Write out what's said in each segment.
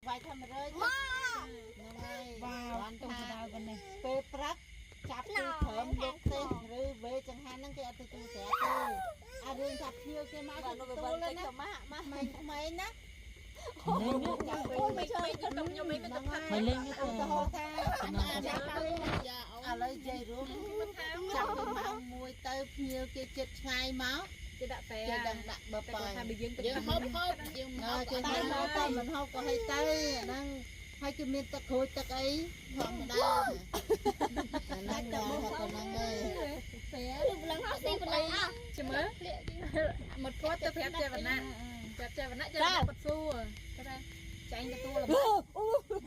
វាយថា100ហ្នឹងហើយ វ៉ាវ បាន ទុំ ថា បដៅប៉ុណ្ណេះ ពេលព្រឹកចាប់ពីព្រមយកទេសឬវេចង្ហាន់ហ្នឹងគេអត់ទទួលស្រាប់ទេអារឿងថាភ្ញៀវគេមកទទួលណា មក ក្មេងក្មេងណា លេង ចាប់ អូមិនមិនទៅខ្ញុំមិនទៅផឹក ហើយលេងទៅ ឧទាហរណ៍ថាចាប់ទៅឥឡូវនិយាយរួមចាប់ពីម៉ោង1ទៅភ្ញៀវគេចិត្តឆ្ងាយមក គេដាក់តែ គេដឹងដាក់បើ តែ ប៉ គាត់ថាបើយើងទៅ យើងហូបហូបយើង ណ៎គេហូបមកតែមិនហូបក៏ឲ្យទៅហ្នឹងហើយគេមានទឹកក្រូចទឹកអីធម្មតាអាហ្នឹងតែប៉ុណ្្នឹងទេ ព្រលឹងអស់ស៊ីព្រលឹងអស់ ចាំមើលមកគាត់ទៅប្រាប់ចេវណ្ណៈប្រាប់ចេវណ្ណៈចេវណ្ណៈគាត់សួរគាត់ថាចាញ់ទទួលល្មើ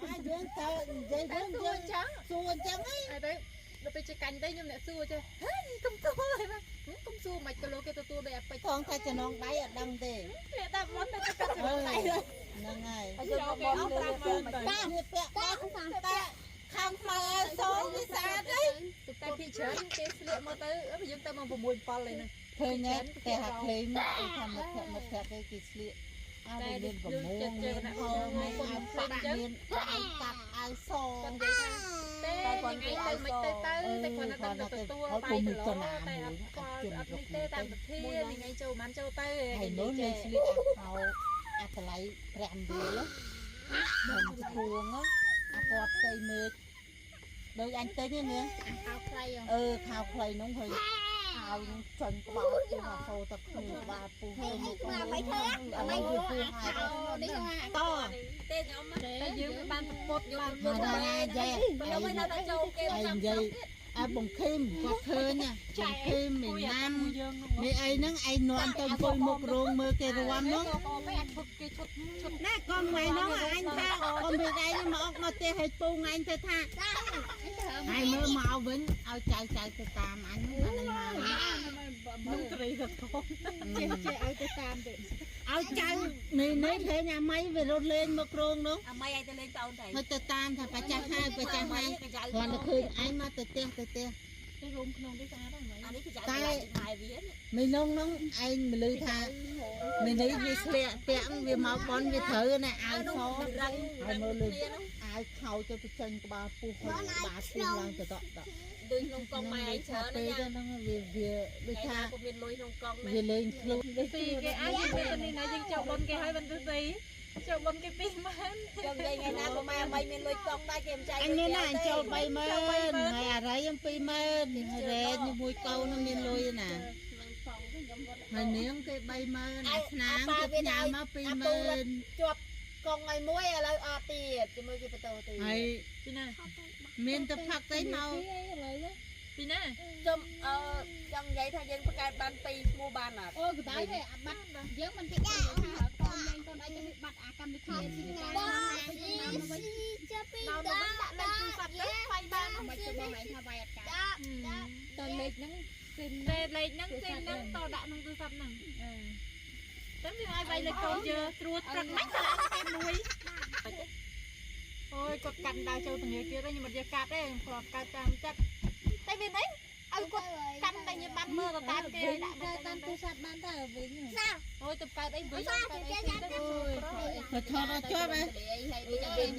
ហើយយើងទៅនិយាយ តែ វិញយើង សួរអញ្ចឹង សួរអញ្ចឹងហី ហើយទៅដល់ពេលចេះកាញ់ទៅខ្ញុំអ្នកសួរចេះហេកុំទទួលហើយបាទកុំសួរមិនគីឡូគេទទួលដោយអាពេជ្រ ថងថាចំណងដៃអត់ដឹងទេ គេតែមុនតែកាត់ចំណងដៃ ហ្នឹងហើយ ចូលគេអស់50000ទៅ តាវាពាក់បាក់តែខាងខ្មៅឲ្យសងវាស្អាតហី តែពីច្រើនគេស្លៀកមកទៅយើងទៅមក6 7ឯហ្នឹង ឃើញទេតែហាក់ភ្លេងគេថាមិត្តភក្តិមិត្តភក្តិគេគេស្លៀកអាវាមានប្រមងមានហោមានអាវប៉ាក់មានអាវកាត់អាវស គាត់និយាយថាទេថ្ងៃទៅមិនទៅទៅតែគាត់នៅតែទទួលបាយគីឡូតែអត់គាត់អត់នេះទេតាមពិធីថ្ងៃចូលមិនចូលទៅ ហើយនោះលេងស្លៀកអាខោអាតម្លៃ5រៀលមិនឈួងអាពណ៌ផ្ទៃមេឃដូចអញទិញហ្នឹងនាង អោខ្លី អឺខោខ្លីនោះហើយអាវនោះចាញ់ក្បាលពុះអាសូរទឹកគ្នាក្បាលពុះហើយ អីក្បាលមិនធ្វើ អានេះវាពុះហើយ នេះហ្នឹង ត ទេខ្ញុំតែយើងបានប្រពុតបាន មកណាយ៉ែ ខ្ញុំមិនដល់ចូលគេ ឯងនិយាយអាបងខេមគាត់ឃើញណាបងខេមមីណាំមីអីហ្នឹងឯងនាំទៅអង្គុយមុខរោងមើលគេរាំហ្នឹង មិនអាចឈុតគេឈុតឈុត ណាកុំថ្ងៃហ្នឹងអញថាកុំពីឯងមកមកផ្ទះឲ្យពូថ្ងៃទៅថាហើយមើលមកវិញឲ្យចៅចៅទៅតាមអញអាហ្នឹងមក នឹងត្រីទៅធំ ចេះចេះឲ្យទៅតាមទៅឲ្យចៅនេះនេះលេងអាម៉ៃវារត់លេងមកក្រងនោះ អាម៉ៃឲ្យទៅលេងប្អូនតែ ហើយទៅតាមថាបច្ចាស់ហើយបច្ចាស់ហើយគ្រាន់តែឃើញអញមកទៅផ្ទះទៅផ្ទះ ទៅរួមក្នុងនេះស្អាតហ្នឹង អានេះគឺចៅ តែ ម៉ែវា មីនងនោះឯងមលឺថាមីនេះវាស្លៀកពាក់វាមកបនវាត្រូវណាអាវស រឹង ហើយមើលលើអាវខោទៅទៅចេញក្បាលពុះហើយក្បាលពុះឡើងទៅដកដក ដូចក្នុងកងម៉ែឯងច្រើន ពេល ណា ហ្នឹងវាវាដូចថា ក៏មានលុយក្នុងកងដែរ វាលេងខ្លួន ស៊ីគេអាចយើងទៅនេះណាយើងចូលបុនគេហើយមិនទៅស៊ីចូលបុនគេ20000 ចង់និយាយថ្ងៃណាក៏ម៉ែមិនមានលុយកងដែរគេមិនចែក អញមានណាអញចូល30000ហើយអារ៉ៃខ្ញុំ20000ហើយរ៉េនេះមួយកូននឹងមានលុយណាហើយនាងគេ30000អាស្នាងគេផ្ញើមក20000 ជាប់កងឲ្យមួយឥឡូវអត់ទៀតជាមួយគេបន្តទៀត ហើយ ពីណា មានទៅផឹកទៅមក ពីណា ខ្ញុំអឺចង់និយាយថាយើងបង្កើតបាន2ឈ្មោះបានអត់ អូកដៃទេអាបាត់យើងមិនគេថាកូនលេងកូនអីទៅបាត់អាកម្មវិធីស៊ីការ ដល់ទៅវិញដាក់លេខទូរស័ព្ទទៅវាយបាន មិនទៅបងឯងថាវាយអត់កើត តលេខហ្នឹង ស៊ីមលេខហ្នឹងស៊ីមហ្នឹងតដាក់ក្នុងទូរស័ព្ទហ្នឹងតែវាឲ្យវាយលេខកូនយើស្រួលព្រឹកមិនសាឡាគេមួយអូយគាត់កាន់ដើរចូលធនាគារខ្ញុំមិនយកកាត់ទេខ្ញុំគ្រាន់កើតតាមចិត្តតែមានអីឲ្យគាត់កាន់តែខ្ញុំបានមើលទៅតាមគេដាក់ តាមទូរស័ព្ទបានតើវិញ អូយទៅកើតអីវិញកើតអីទៅ ទៅថតអត់ជាប់ហ៎ ហើយវិញ